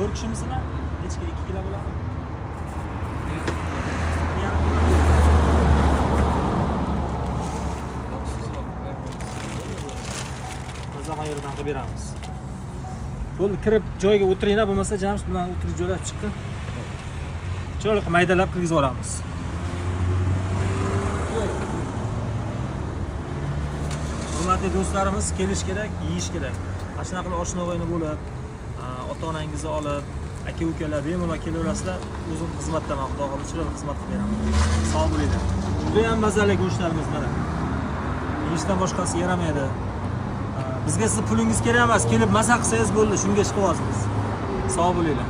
4 kishimisizlar? Necha kilo? 2 kilo bo'ladimi? 1,5 kilo. Maza yerdan qilib beramiz. Bo'ldi, kirib joyga o'tiringlar, bo'lmasa Jamshid bilan o'tirib joylab chiqdi. Chiroyli qilib maydalab kirgizib yuboramiz. Hurmatli do'stlarimiz, kelish kerak, yeyish kerak. Mana shunaqa qilib oshna-og'ayni bo'lib, ota-onangizni olib, aka ukalar bemalol kelaverasizlar. O'zim xizmatdaman, Xudo xohlasa chiroyli xizmat qilib beraman. Sog' bo'linglar. Juda ham mazali go'shtlarimiz mana. Yeyishdan boshqasi yaramaydi. Bizga sizni pulingiz kerak emas, kelib maza qilsangiz bo'ldi, shunga chiqyapmiz. Sog' bo'linglar.